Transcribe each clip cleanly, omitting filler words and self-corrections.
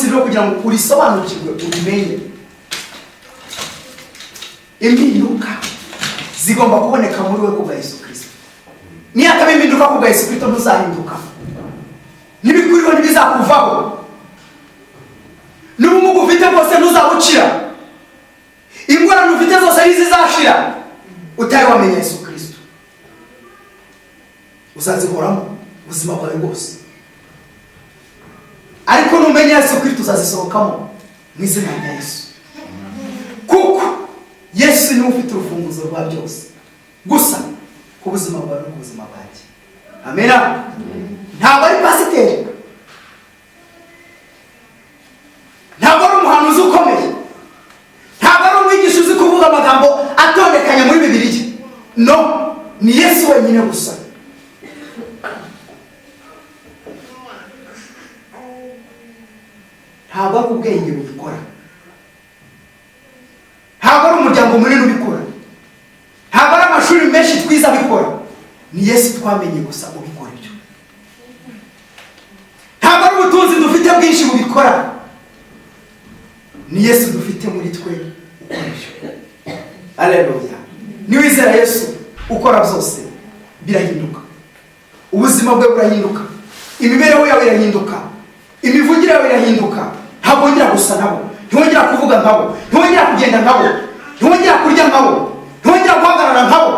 rero kugira ngo urisobanukirwe, urimenye. Impinduka zigomba kuboneka muri we kubwa Yesu Kirisito. Niyo ataba impinduka kubwa Yesu Kirisito, ntuzahinduka, n'ibikuriho ntibizakuvaho, n'ubumuga ufite bwose ntuzabukira, ingorane ufite zose ntizizashira utari wamenya Yesu Kirisito. Uzazihoramo ubuzima bwawe bwose, ariko numenya Yesu Kirisito uzazisohokamo mu izina rya Yesu, kuko Yesu niwe ufite urufunguzo rwa byose gusa ku buzima bwawe no ku buzima bwanjye. Amena. Ntabwo ari pasiteri, ntabwo ari umuhanuzi ukomeye, ntabwo ari umwigisha uzi kuvuga amagambo atondekanya muri Bibiliya. No, ni Yesu wenyine gusa. Ntabwo ari ubwenge bubikora, ntabwo ari umuryango munini ubikora, ntabwo ari amashuri menshi twize abikora. Ni Yesu twamenye gusa ubikora ibyo. Ntabwo ari ubutunzi dufite bwinshi bubikora, ni Yesu dufite muri twe ukora ibyo. Aleluya! Niwizera Yesu ukora byose, birahinduka. Ubuzima bwe burahinduka, imibereho yawe irahinduka, imivugire yawe irahinduka. Ntabwo wongera gusa nabo, ntiwongera kuvuga nkabo, ntiwongera kugenda nkabo, ntiwongera kurya nkabo, ntiwongera guhagarara nkabo,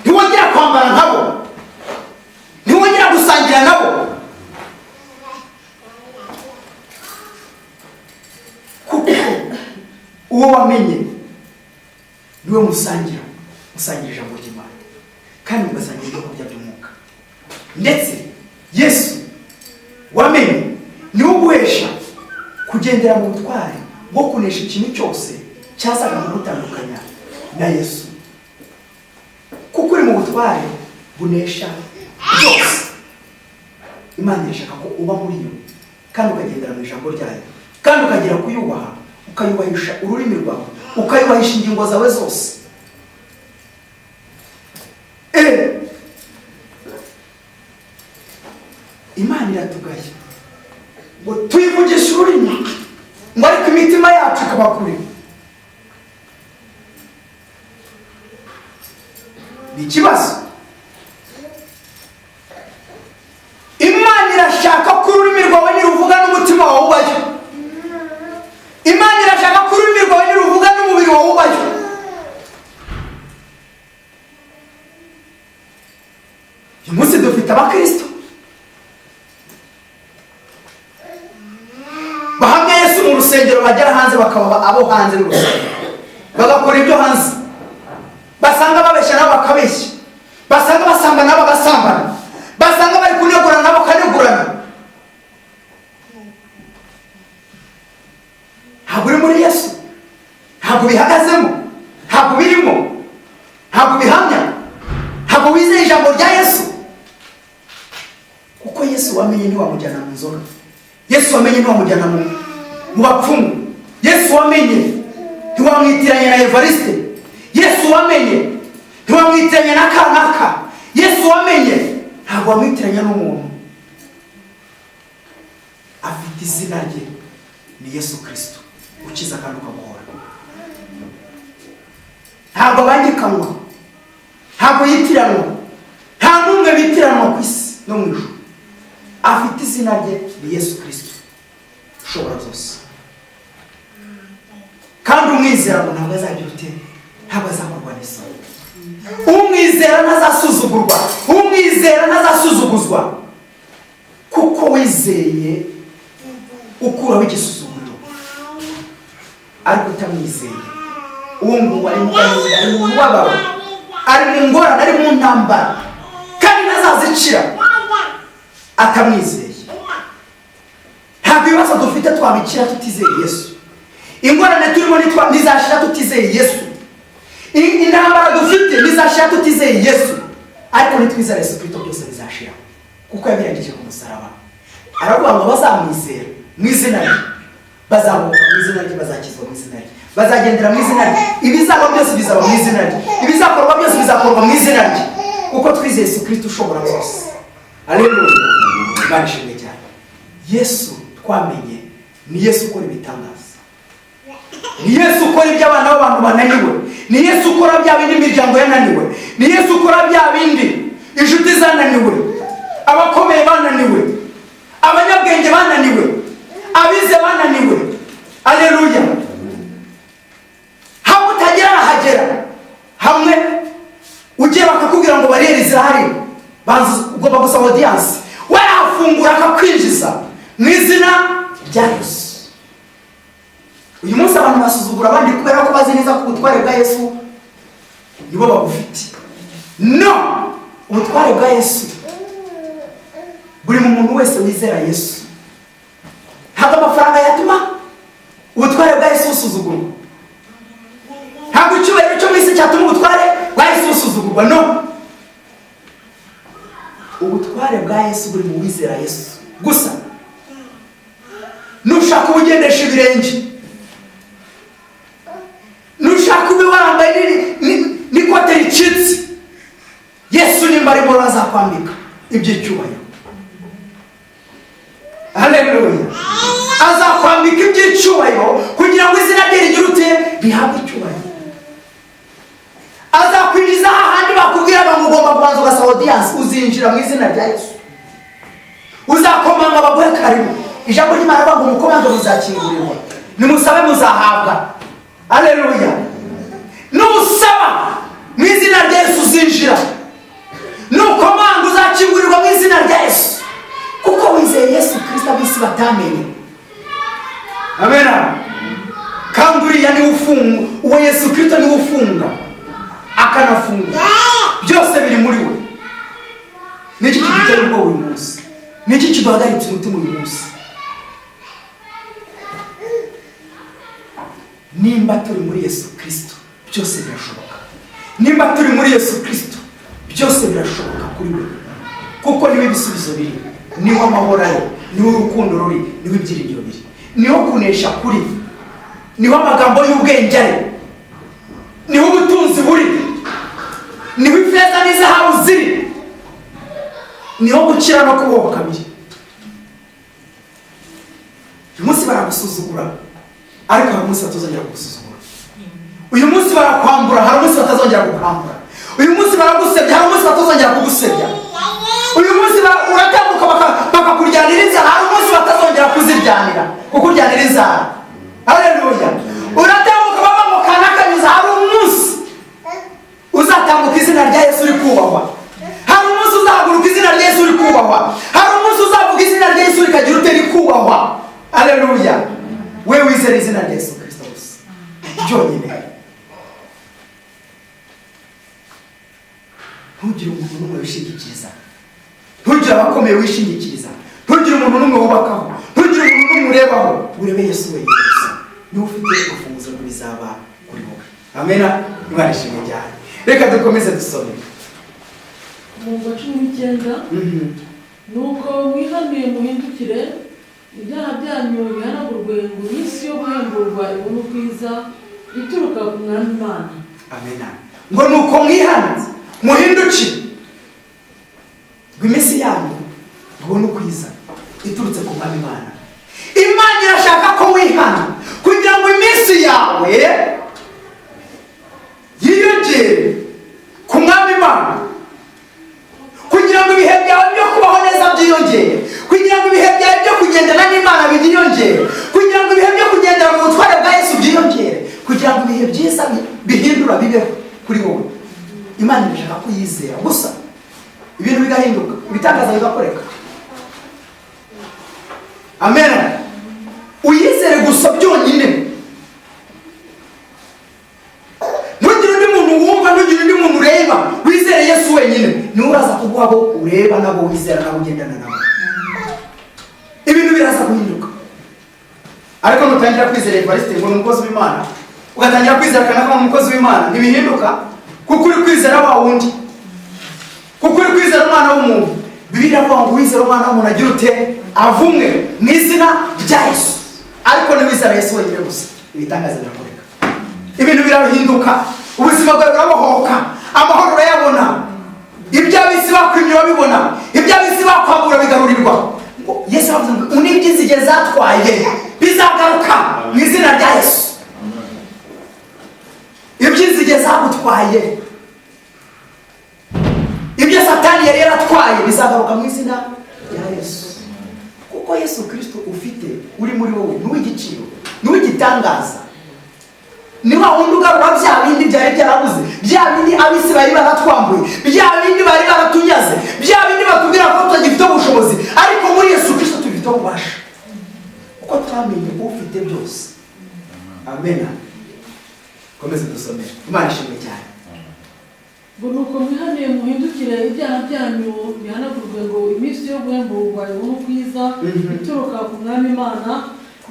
ntiwongera kwambara nkabo, ntiwongera gusangira nabo, kuko uwo wamenye niwe musangira. Musangira ijambo ry'Imana kandi mugasangira ibyo kurya by'umwuka. Ndetse Yesu wamenye niwe uguhesha kugendera mu butware bwo kunesha ikintu cyose cyazaga kugutandukanya na Yesu, kuko uri mu butware bunesha byose. Imana irashaka ko uba muri yo kandi ukagendera mu ijambo ryayo, kandi ukagera kuyubaha, ukayubahisha ururimi rwawe, ukayubahisha ingingo zawe zose. Imana iratugaya ngo tuyivugishe ururimi, ngo ariko imitima yacu ikaba kure. Ni ikibazo. Imana irashaka ko ururimi rwawe niruvuga n'umutima wawe ubayo. Imana irashaka ko ururimi rwawe niruvuga n'umubiri wawe ubayo. Uyu munsi dufite abakristo bahamya Yesu mu rusengero, bagera hanze bakaba abo hanze y'urusengero, bagakora ibyo hanze. Basanga babeshya nabo bakabeshya, basanga basambana nabo bagasambana, basanga bari kunegurana nabo bakanegurana. Ntabwo uri muri Yesu, ntabwo bihagazemo, ntabwo birimo, ntabwo bihamya, ntabwo wizeye ijambo rya Yesu. Kuko Yesu wamenye ntiwamujyana mu nzoga, Yesu wamenye ntiwamujyana mu bapfumu, Yesu wamenye ntiwamwitiranya na Evariste, Yesu wamenye ntiwamwitiranya na kanaka, Yesu wamenye ntabwo wamwitiranya n'umuntu. Afite izina rye, ni Yesu Kirisito ukiza kandi ukamuhora. Ntabwo abangikanwa, ntabwo yitiranwa, nta n'umwe bitiranwa ku isi no mu ijuru. Afite izina rye, ni Yesu Kirisito ushobora byose. Kandi umwizera ngo ntabwo azagira ute? Ntabwo azakorwa n'isoni. Umwizera ntazasuzugurwa, umwizera ntazasuzuguzwa, kuko wizeye ukuraho igisuzuguriro. Ariko utamwizeye, uwo nguwo ari mu gahinda, ari mu mubabaro, ari mu ngorane, ari mu ntambara, kandi ntazazicira atamwizeye. Ntabwo ibibazo dufite twabikira tutizeye Yesu. Ingorane turimo ntizashira tutizeye Yesu. Intambara dufite ntizashira tutizeye Yesu. Ariko nitwizera Yesu Kristo byose bizashira, kuko yabirangije ku musaraba. Aravuga ngo bazamwizera mu izina rye bazamuka, mu izina rye bazakizwa, mu izina rye bazagendera, mu izina rye ibizaba byose bizaba, mu izina rye ibizakorwa byose bizakorwa, mu izina rye, kuko twizeye Yesu Kristo ushobora byose. Aleluya! Imana ishimwe cyane. Yesu Twamenye ni Yesu ukora ibitangaza, ni Yesu ukora ibyo abana b'abantu bananiwe, ni Yesu ukora bya bindi imiryango yananiwe, ni Yesu ukora bya bindi inshuti zananiwe, abakomeye bananiwe, abanyabwenge bananiwe, abize bananiwe. Aleluya! Hamwe utagera arahagera, hamwe ugiye bakakubwira ngo bariyeri zirahari, banza ugomba gusaba audience, we arahafungura akakwinjiza mu izina rya Yesu. Uyu munsi abantu basuzugura abandi kubera ko bazi neza ko ubutware bwa Yesu nibo babufite. No ubutware bwa Yesu buri mu muntu wese wizera Yesu. Ntabwo amafaranga yatuma ubutware bwa Yesu busuzugurwa, ntabwo icyubahiro cyo mu isi cyatuma ubutware bwa Yesu busuzugurwa. No ubutware bwa Yesu buri mu wizera Yesu gusa. Nushaka ubugendesha ibirenge, nushaka ube warambaye n'ikote ricitse, Yesu nimba arimo azakwambika iby'icyubahiro. Haleluya! Azakwambika iby'icyubahiro kugira ngo izina rye rigire ute? Rihabwe icyubahiro. Azakwinjiza hahandi bakubwira ngo ugomba kubanza ugasaba audience, uzinjira mu izina rya Yesu. Uzakomanga baguhe karibu. Ijambo ry'Imana rivuga ngo mukomange muzakingurirwa, nimusabe muzahabwa. Aleluya! Nusaba mu izina rya Yesu uzinjira, nukomanga uzakingurirwa mu izina rya Yesu, kuko wizeye Yesu Kirisito ab'isi batamenye. Amena. Kandi uriya niwe ufunga, uwo Yesu Kirisito niwe ufunga akanafunga, byose biri muri we. Niki kidutera ubwoba uyu munsi? Niki kiduhagaritse umutima uyu munsi? Nimba turi muri Yesu Kirisito byose birashoboka. Nimba turi muri Yesu Kirisito byose birashoboka kuri we, kuko niwe ibisubizo biri, niho amahoro ari, niho urukundo ruri, niho ibyiringiro biri, niho kunesha kuri, niho amagambo y'ubwenge ari, niho ubutunzi buri, niho ifeza n'izahabu ziri, niho gukira no kubohoka biri. Uyu munsi baragusuzugura, ariko hari umunsi batazongera kugusuzugura. Uyu munsi barakwambura, hari umunsi batazongera kukwambura. Uyu munsi baragusebya, hari umunsi batazongera kugusebya. Uyu munsi uratambuka bakakuryanira inzara, hari umunsi batazongera kuziryanira, kukuryanira inzara. Haleluya! Uratambuka bava ngo kanakanyuza, hari umunsi uzatambuka izina rya Yesu uri kubahwa. Hari umunsi uzahaguruka izina rya Yesu uri kubahwa. Hari umunsi uzavuga izina rya Yesu rikagira ute? Rikubahwa. Haleluya! We wizera izina rya Yesu Kristo gusa byonyine, ntugire umuntu n'umwe wishingikiriza, ntugire abakomeye wishingikiriza, ntugire umuntu n'umwe wubakaho, ntugire umuntu n'umwe urebaho, urebe Yesu wenyine gusa, niwe ufite urufunguzo rw'ibizaba kuri wowe. Amena. Imana ishimwe cyane. Reka dukomeze dusome. Umurongo wa 19. Nuko mwihaniye muhindukire, ibyaha byanyu bihanagurwe, ngo iminsi yo guhemburwa ibone ubwiza ituruka ku Mwami Imana. Amena. Ngo nuko mwihane muhindukire, ngo iminsi yanyu ibone ubwiza iturutse ku Mwami Imana. Imana irashaka ko wihana kugira ngo iminsi yawe yiyongere ku Mwami Imana, kugira ngo ibihe byawe byo kubaho neza byiyongere, kugira ngo ibihe byawe byo kugendana n'Imana byiyongere, kugira ngo ibihe byo kugendera mu butware bwa Yesu byiyongere, kugira ngo ibihe byiza bihindura bibeho kuri wowe. Imana irashaka ko uyizera gusa, ibintu bigahinduka, ibitangaza bigakoreka. Amen. Uyizere gusa byonyine, ntugire undi muntu wumva, ntugire undi muntu ureba, wizere Yesu wenyine. Niwe uraza kuguha abo ureba nabo wizera nabo ugendana nabo, ibintu biraza guhinduka. Ariko nutangira kwizera Evariste ngo ni umukozi w'Imana, ugatangira kwizera kanaka ngo ni umukozi w'Imana, ntibihinduka, kuko uri kwizera wa wundi, kuko uri kwizera umwana w'umuntu. Bibiliya iravuga ngo uwizera umwana w'umuntu agira ute? Avumwe mu izina rya Yesu. Ariko niwizera Yesu wenyine gusa, ibitangaza birakoreka, ibintu birahinduka, ubuzima bwawe burabohoka, amahoro urayabona, ibyo ab'isi bakwimye urabibona, ibyo ab'isi bakwambura bigarurirwa. Ngo Yesu aravuze ngo n'iby'inzige zatwaye bizagaruka mu izina rya Yesu. Iby'inzige zagutwaye, ibyo Satani yari yaratwaye bizagaruka mu izina rya Yesu. Kuko Yesu Kristo ufite uri muri wowe ni uw'igiciro, ni uw'igitangaza. Ni wa wundi ugarura bya bindi byari byarabuze, bya bindi ab'isi bari baratwambuye, bya bindi bari baratunyaze, bya bindi batubwira ko tutagifite ubushobozi, ariko muri Yesu Kristo tubifite ububasha, kuko twamenye ufite byose. Amen. Komeze dusomere. Imana ishimwe cyane. Ngo nuko mwihaniye muhindukire, ibyaha byanyu bihanagurwe, ngo iminsi yo guhemburwa ibone ubwiza ituruka ku Mwami Imana,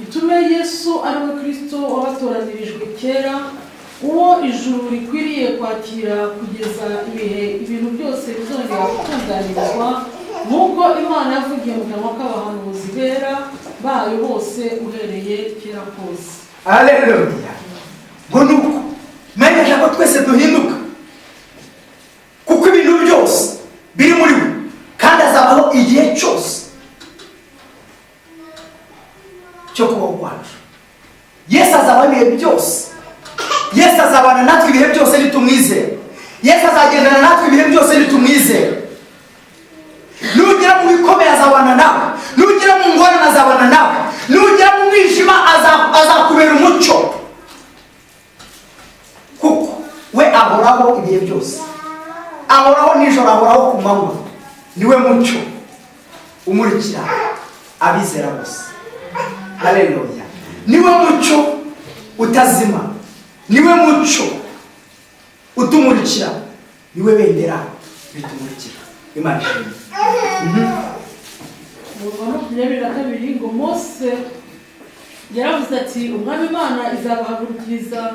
itume Yesu ari we Kristo wabatoranirijwe kera, uwo ijuru rikwiriye kwakira kugeza ibihe ibintu byose bizongera gutunganirizwa, nk'uko Imana yavugiye mu kanwa k'abahanuzi bera bayo bose uhereye kera kose. Aleluya. Ngo nuko menyesha ko twese duhinduka, kuko ibintu byose biri muri we, kandi azabaho igihe cyose cyo kubaho kwacu. Yesu azabaho ibihe byose. Yesu azabana natwe ibihe byose nitumwizera. Yesu azagendana natwe ibihe byose nitumwizera. Nugera mu bikomeye azabana nawe, nugera mu ngorane azabana nawe, nugera mu mwijima azakubera umucyo, kuko we ahoraho ibihe byose. Ahoraho nijoro, ahoraho ku manywa. Niwe mucyo umurikira abizera bose. Haleluya. Niwe mucyo utazima, niwe mucyo utumurikira, niwe bendera ritumurikira. Imana ishimwe. Umurongo wa 22 ngo Mose yaravuze ati: "Umwami Imana izabahagurukiriza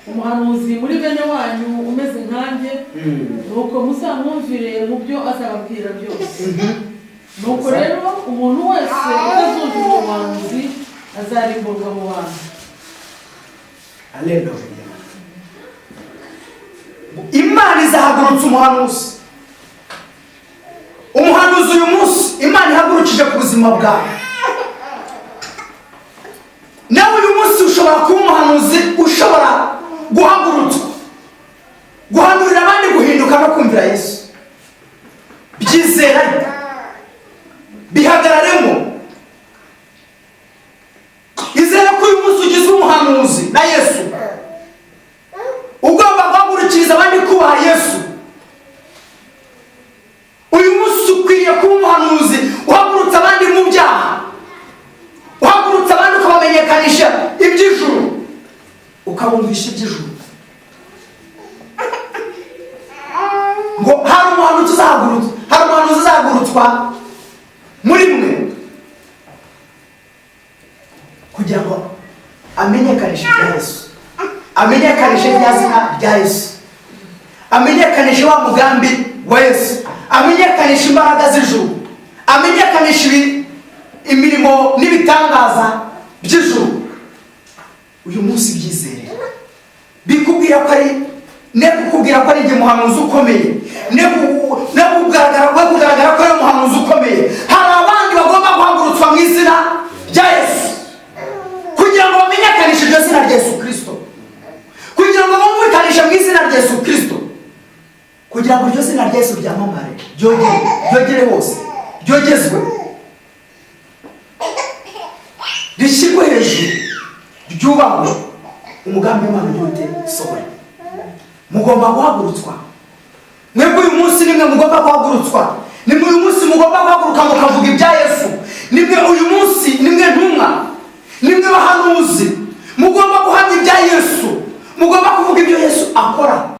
umuhanuzi muri bene wanyu umeze nkanjye, nuko muzamwumvire mu byo azababwira byose. Nuko rero umuntu wese utazumvira uwo muhanuzi azarimburwa mu bantu." Haleluya. Imana izahagurutsa umuhanuzi. Umuhanuzi uyu munsi Imana ihagurukije ku buzima bwawe, nawe uyu munsi ushobora kuba umuhanuzi, ushobora guhagurutswa guhanurira abandi guhinduka no kumvira Yesu. Byizera, bihagararemo. Izere ko uyu munsi ugize umuhanuzi na Yesu, ugomba guhagurukiriza abandi kubaha Yesu. Uyu munsi ukwiriye kuba umuhanuzi uhagurutsa abandi mu byaha, uhagurutsa abandi ukabamenyekanisha iby'ijuru, ukabumvisha iby'ijuru. Ngo hari umuhanuzi uzahagurutswa, hari umuhanuzi uzahagurutswa muri mwe kugira ngo amenyekanishe ibya Yesu, amenyekanishe rya zina rya Yesu, amenyekanishe wa mugambi wa Yesu, amenyekanishe imbaraga z'ijuru, amenyekanishe imirimo n'ibitangaza by'ijuru. Uyu munsi byizere bikubwira ko ari ne kukubwira ko ari igihe umuhanuzi ukomeye, ne kugaragara ko ari umuhanuzi ukomeye. Hari abandi bagomba guhagurutswa mu izina rya Yesu kugira ngo bamenyekanishe iryo zina rya Yesu Kristo, kugira ngo bumvikanishe mu izina rya Yesu Kristo, kugira ngo iryo zina rya Yesu ryamamare, ryogere hose, ryogezwe, rishyirwe hejuru, ryubahwe, umugambi w'Imana ugire sohora. Mugomba guhagurutswa. Mwebwe uyu munsi nimwe mugomba guhagurutswa. Nimwe uyu munsi mugomba guhaguruka mukavuga ibya Yesu. Nimwe uyu munsi nimwe ntumwa.